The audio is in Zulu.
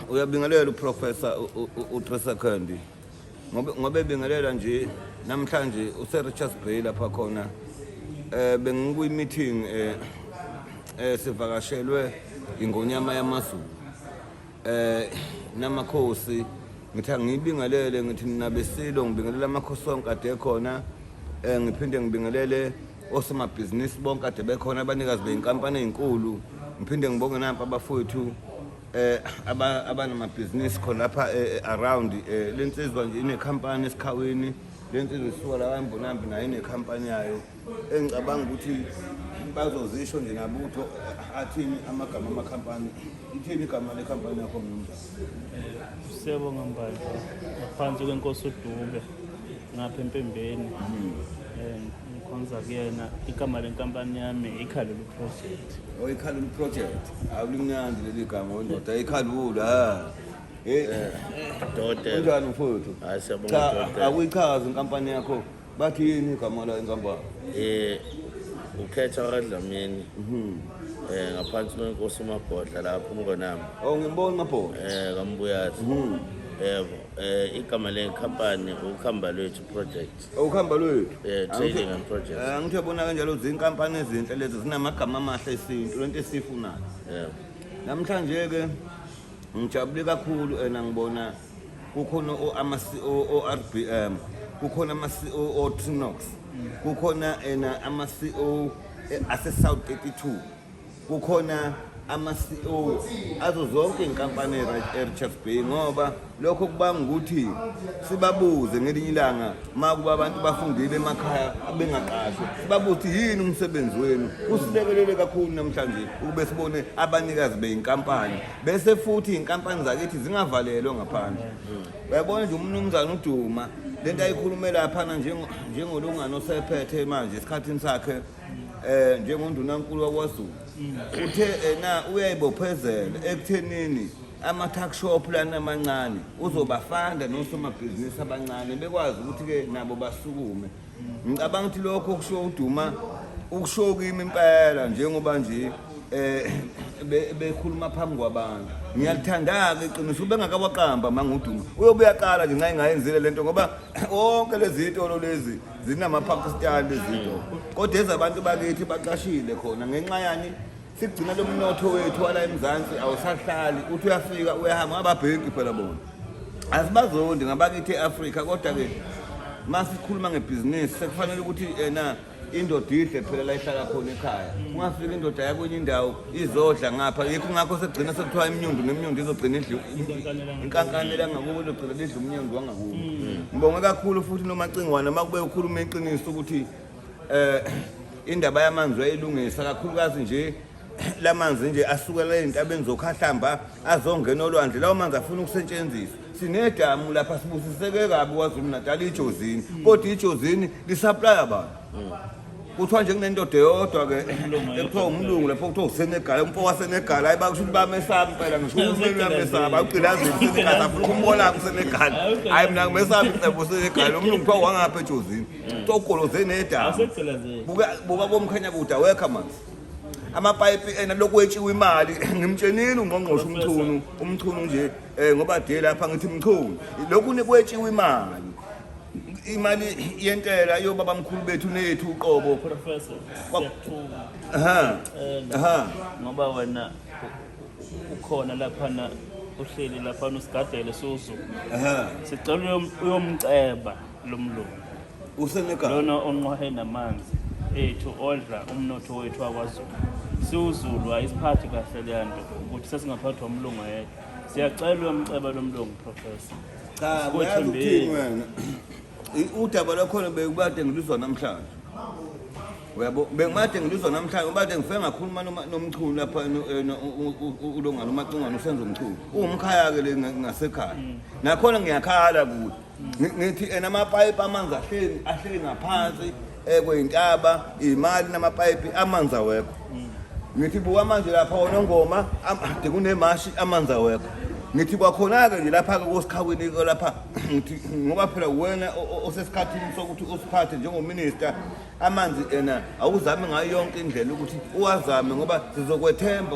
Uyabingelela uProfessor uTresekendi. Ngoba ebingelela nje namhlanje use Richards Bay lapha khona. Bengikwi meeting sivakashelwe ingonyama yamaZulu. Namakhosi ngithi angibingelele, ngithi nina besilo, ngibingelela amakhosi onke ade khona, ngiphinde ngibingelele osomabhizinisi bonke ade bekhona, abanikazi beyinkampani ey'nkulu, ngiphinde ngibonge nampa abafowethu abanamabhizinisi khona lapha around. Lensizwa nje inekhampani esikhawini, lensizwa isuka la kaMbonambi, nayo inekhampani yayo engicabanga ukuthi bazozisho nje nabo ukuthi athini amagama amakhampani. Ithini igama lekhampani yakho, mnumzane? Siyabonga Mbandla, ngaphansi kwenkosi uDube ngapha eMpembeni, ngikhonza kuyena. Igama lenkampani yami iKhalulu Project. Oh, iKhalulu Project, awulimnandi leli gama wendoda, iKhalulu ha. Dokotela. Kunjani mfowethu? Hayi, siyabonga, Cha, dokotela. akuyichazi inkampani yakho, bathi yini igama layo inkampani? Ukhetha kaDlamini. Ngaphansi kwenkosi uMabhodla lapho umngonami. Oh, ngimbona Mabhodla. KaMbuyazi. Yebo, igama lenkampani uKhamba Lwethu Project. Ukuhamba lwethu. Trading and projects. Angithi uyabona kanjalo, zinkampani ezinhle lezi, zinamagama amahle esintu, lento esiyifunayo. Namhlanje ke ngijabule kakhulu ena ngibona kukhona ama CEO o RBM, kukhona ama CEO o Trinox, kukhona ena ama CEO ase South 32, kukhona ama CEO azo zonke inkampani e-Richards Bay, ngoba lokho kubanga ukuthi sibabuze ngelinye ilanga uma kuba abantu bafundile emakhaya bengaqashwa, sibabuze ukuthi yini umsebenzi wenu. Kusilekelele kakhulu namhlanje ukube sibone abanikazi beyinkampani, bese futhi iy'nkampani zakithi zingavalelwa ngaphandle. Uyabona nje umnumzane uDuma, lento ayikhulume laphana njengolungane osephethe manje esikhathini sakhe njengondunankulu wakwaZulu, uthe ena uyayibophezela ekuthenini ama-tuck shop lana amancane uzobafanda nosomabhizinisi abancane bekwazi ukuthi-ke nabo basukume. Ngicabanga ukuthi lokho okushiwo uDuma ukushiwo kimi impela, njengoba nje bekhuluma phambi kwabantu. Ngiyalithanda-ke iqiniso, ubengakawaqamba manguduma uyobe uyaqala nje nxa ingayenzile lento, ngoba wonke lezi zitolo lezi zinama-Pakistan lezi zitolo, kodwa ezabantu bakithi baqashile khona. Ngenxa yani? Sigcina lo mnotho wethu wala eMzansi awusahlali, uthi uyafika uyahamba, ngababheki phela bona. Asibazondi, ngabakithi e-Afrika, kodwa-ke uma sikhuluma ngebhizinisi sekufanele ukuthi ena indoda idle phela la ihlala khona ekhaya. Ungafika indoda yakwenye indawo izodla ngapha, yikho ngakho sekugcina sekuthiwa imnyundu nemnyundu izogcina idle inkankanela ngakubo, izogcina lidla umnyundu wangakubo. Ngibonge kakhulu futhi noMacingwane uma kube ukhuluma iqiniso ukuthi indaba yamanzi uyayilungisa, kakhulukazi nje lamanzi nje asukela ey'ntabeni zokhahlamba azongena olwandle, lawo manzi afuna ukusetshenziswa. Sinedamu lapha, sibusiseke kabi KwaZulu Natal, iJozini, kodwa iJozini lisaplaya abantu. Kuthiwa nje kunendoda eyodwa-ke ekuthiwa umlungu lapho, kuthiwa uSenegal, umfo wasenegal. Hayi, bakusho ukuthi bamesaba impela, ngisho uhulumeni uyamesaba, awugqilazile uSenegal, afuna ukumbona-ke uSenegal. Hhayi, mina ngimesaba inhlebo uSenegal, umlungu kuthiwa wangapha eJozini, kuthiwa ugoloze nedamu. Awusegqilazeni. Buka buka komkhanya kude, awekho amanzi, amapayipi ena lokwetshiwa imali. Ngimtshenile ungqongqoshe uMchunu, uMchunu nje ngoba de lapha ngithi Mchunu, lokhu kwetshiwa imali, imali yentela yobaba mkhulu bethu nethu uqobo. Professor, siyakuthuka. Aha. Ngoba wena ukhona laphana, uhleli laphana usigadele siwuZulu. Sicela uyomceba lo mlungu. USenegal. Lona onqwahe namanzi ethu, odla umnotho wethu wakwaZulu. SiwuZulu ayisiphathi kahle leya nto ukuthi sesingaphathwa umlungu ayedwa. Siyacela uyomceba lo mlungu, Professor. Cha, uyazi ukuthini wena? Udaba lwakhona bekubade ngiluzwa namhlanje, uyabo, bengimade ngiluzwa namhlanje ngoba kade ngifike ngakhuluma noMchunu lapha, ulongana uMacingwane usenza uMchunu uwumkhaya-ke le ngasekhaya. Nakhona ngiyakhala kude, ngithi ena amapayipi amanzi ahleli ngaphansi kwey'ntaba, iy'mali namapayipi amanzi awekho. Ngithi buka manje lapha wona ngoma ade kunemashi, amanzi awekho. Ngithi kwakhona-ke nje lapha-ke kosikhawini-ke lapha, ngithi ngoba phela wena osesikhathini sokuthi usiphathe njengominista, amanzi ena awuzame ngayo yonke indlela ukuthi uwazame, ngoba sizokwethemba.